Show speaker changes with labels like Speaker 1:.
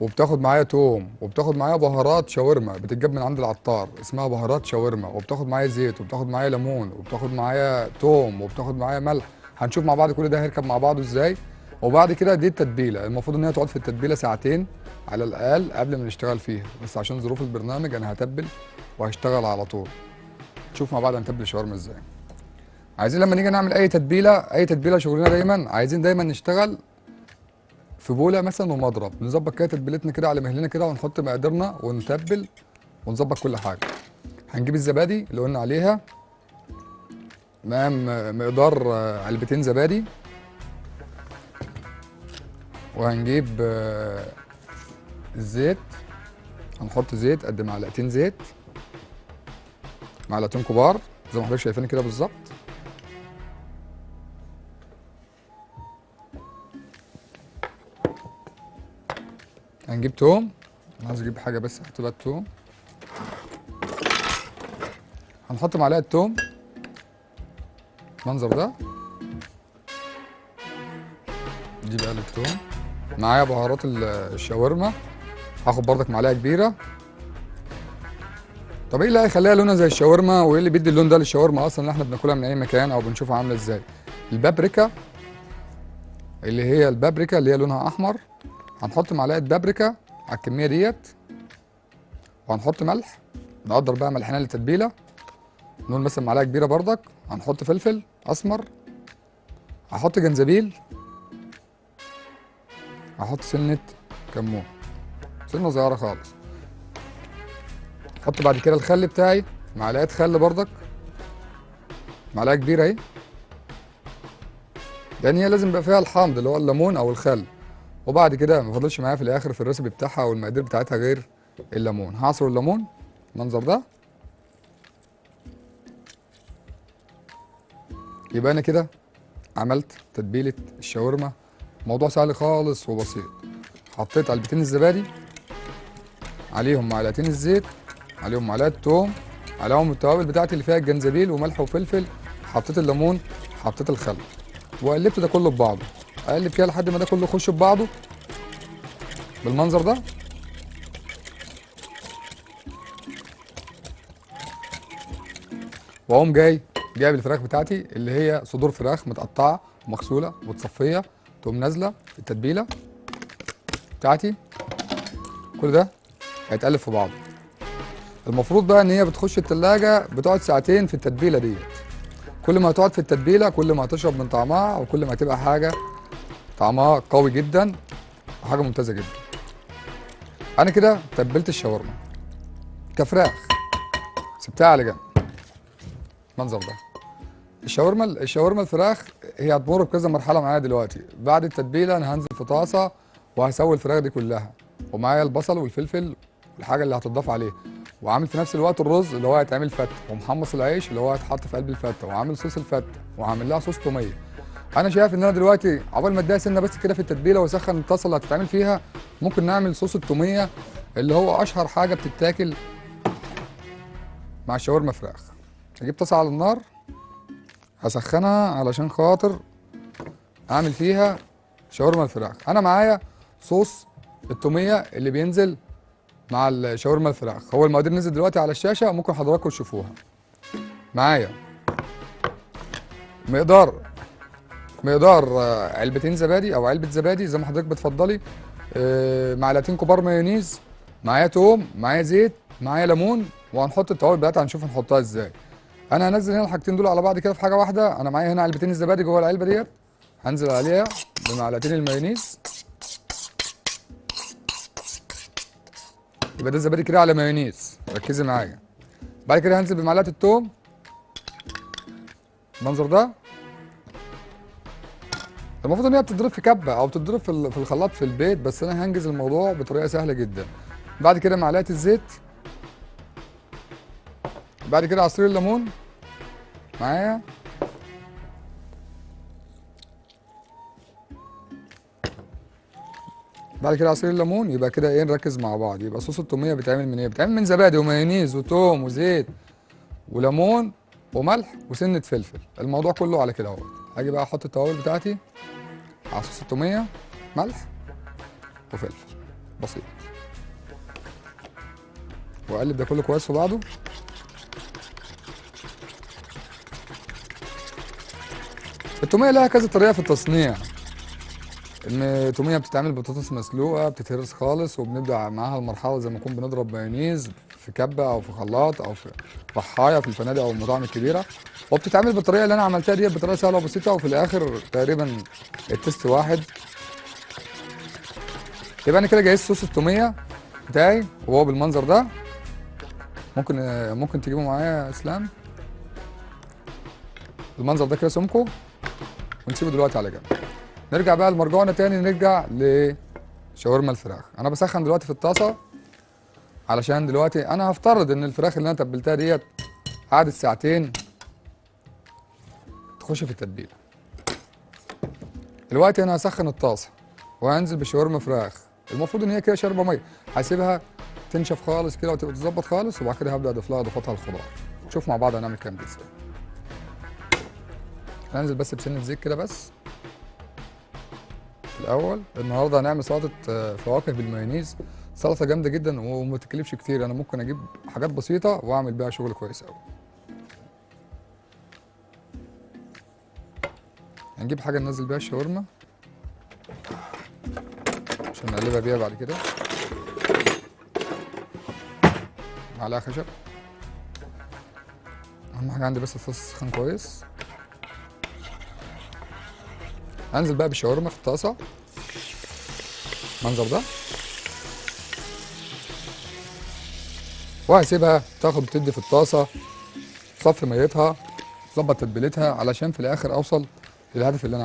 Speaker 1: وبتاخد معايا توم، وبتاخد معايا بهارات شاورما بتتجاب من عند العطار اسمها بهارات شاورما، وبتاخد معايا زيت، وبتاخد معايا ليمون، وبتاخد معايا توم، وبتاخد معايا ملح. هنشوف مع بعض كل ده هيركب مع بعضه ازاي. وبعد كده دي التتبيله، المفروض ان هي تقعد في التتبيله ساعتين على الاقل قبل ما نشتغل فيها، بس عشان ظروف البرنامج انا هتبل وهشتغل على طول. نشوف مع بعض هنتبل الشاورما ازاي. عايزين لما نيجي نعمل اي تتبيله، اي تتبيله شغلنا دايما عايزين دايما نشتغل في بوله مثلا ومضرب، نظبط كده تتبيلتنا كده على مهلنا كده، ونحط مقاديرنا ونتبل ونظبط كل حاجة. هنجيب الزبادي اللي قلنا عليها، مقدار علبتين زبادي، وهنجيب الزيت، هنحط زيت قد معلقتين زيت، معلقتين كبار زي ما حضرتك شايفين كده بالظبط. هنجيب توم، انا عايز اجيب حاجة بس احط بقى التوم. هنحط معلقه توم المنظر ده، دي بقى التوم. معايا بهارات الشاورما، هاخد بردك معلقه كبيرة. طب ايه اللي هيخليها لونها زي الشاورما، وايه اللي بيدي اللون ده للشاورما اصلا اللي احنا بناكلها من اي مكان او بنشوفها عامله ازاي؟ البابريكا، اللي هي البابريكا اللي هي لونها احمر. هنحط معلقه بابريكا على الكمية ديت، وهنحط ملح، نقدر بقى ملحنا للتتبيله، نقول مثلا معلقه كبيرة بردك. هنحط فلفل اسمر، هحط جنزبيل، هحط سنة كمون، سنة صغيرة خالص. احط بعد كده الخل بتاعي، معلقه خل بردك، معلقه كبيرة اهي، لان هي لازم يبقى فيها الحامض اللي هو الليمون او الخل. وبعد كده ما فاضلش معايا في الاخر في الريسبي بتاعها او المقادير بتاعتها غير الليمون. هعصر الليمون المنظر ده. يبقى انا كده عملت تتبيله الشاورما. موضوع سهل خالص وبسيط. حطيت علبتين الزبادي، عليهم معلقتين الزيت، عليهم معلقه توم، عليهم التوابل بتاعتي اللي فيها الجنزبيل وملح وفلفل، حطيت الليمون، حطيت الخل، وقلبت ده كله ببعضه. اقلب كده لحد ما ده كله يخش ببعضه بالمنظر ده. واقوم جاي جايب الفراخ بتاعتي اللي هي صدور فراخ متقطعه ومغسوله ومتصفيه، تقوم نازله التتبيله بتاعتي. كل ده هيتقلب في بعضه. المفروض بقى ان هي بتخش التلاجة بتقعد ساعتين في التتبيله ديت. كل ما هتقعد في التتبيله كل ما هتشرب من طعمها، وكل ما هتبقى حاجة طعمها قوي جدا وحاجه ممتازة جدا. انا كده تبلت الشاورما كفراخ، سبتها على جنب المنظر ده. الشاورما الفراخ هي هتمر بكذا مرحلة معايا دلوقتي. بعد التتبيله انا هنزل في طاسه وهسوي الفراخ دي كلها، ومعايا البصل والفلفل والحاجة اللي هتضاف عليه، وعامل في نفس الوقت الرز اللي هو هيتعمل فته، ومحمص العيش اللي هو هيتحط في قلب الفته، وعامل صوص الفته، وعامل لها صوص توميه. انا شايف ان انا دلوقتي عقبال ما اديها سنة بس كده في التتبيله واسخن الطاسه اللي هتتعمل فيها، ممكن نعمل صوص التوميه اللي هو اشهر حاجة بتتاكل مع الشاورما فراخ. هجيب طاسه على النار هسخنها علشان خاطر اعمل فيها شاورما الفراخ. انا معايا صوص التوميه اللي بينزل مع الشاورما الفراخ، هو المقادير نزل دلوقتي على الشاشة ممكن حضراتكم تشوفوها. معايا مقدار علبتين زبادي او علبة زبادي زي ما حضرتك بتفضلي، معلقتين كبار مايونيز، معايا توم، معايا زيت، معايا ليمون، وهنحط التوابل بتاعتها هنشوف هنحطها ازاي. انا هنزل هنا الحاجتين دول على بعض كده في حاجة واحدة. انا معايا هنا علبتين الزبادي جوه العلبة ديت، هنزل عليها بمعلقتين المايونيز، يبقى ده الزبادي كده على مايونيز، ركزي معايا. بعد كده هنزل بمعلقه التوم المنظر ده. المفروض ان هي بتضرب في كبه او بتضرب في الخلاط في البيت، بس انا هنجز الموضوع بطريقة سهلة جدا. بعد كده معلقه الزيت، بعد كده عصير الليمون معايا، بعد كده عصير الليمون. يبقى كده ايه، نركز مع بعض. يبقى صوص التوميه بيتعمل من ايه؟ بيتعمل من زبادي ومايونيز وتوم وزيت وليمون وملح وسنة فلفل. الموضوع كله على كده اهوت. هاجي بقى احط التوابل بتاعتي على صوص التوميه، ملح وفلفل. بسيط. واقلب ده كله كويس في بعضه. التوميه لها كذا طريقه في التصنيع. التوميه بتتعمل بطاطس مسلوقة، بتتهرس خالص، وبنبدا معاها المرحلة زي ما نكون بنضرب مايونيز في كبه او في خلاط او في رحايه في الفنادق او المطاعم الكبيرة. وبتتعمل بالطريقة اللي انا عملتها دي، بطريقة سهلة وبسيطة، وفي الاخر تقريبا ال taste واحد. يبقى انا كده جهزت صوص التوميه بتاعي وهو بالمنظر ده. ممكن تجيبه معايا يا اسلام المنظر ده كده سمكة، ونسيبه دلوقتي على جنب. نرجع بقى لمرجعنا تاني، نرجع لشاورما الفراخ. انا بسخن دلوقتي في الطاسه، علشان دلوقتي انا هفترض ان الفراخ اللي انا تبلتها ديت قعدت ساعتين تخش في التتبيله. دلوقتي انا هسخن الطاسه وهنزل بشاورما فراخ، المفروض ان هي كده شاربه مية، هسيبها تنشف خالص كده وتبقى تتظبط خالص، وبعد كده هبدا اضيف لها اضافاتها الخضار. شوف مع بعض هنعمل كام ازاي. هننزل بس بسنة زيت كده بس الاول. النهارده هنعمل سلطة فواكه بالمايونيز، سلطة جامدة جدا وما تكلفش كتير. انا ممكن اجيب حاجات بسيطة واعمل بيها شغل كويس قوي. هنجيب حاجة ننزل بيها الشاورما عشان نقلبها بيها بعد كده. معلقه خشب. اهم حاجة عندي بس الصوص سخن كويس. هنزل بقى بالشاورما في الطاسه المنظر ده، وهسيبها تاخد وتدي في الطاسه، تصفي ميتها، تظبط تتبيلتها، علشان في الاخر اوصل للهدف اللي انا عايزه.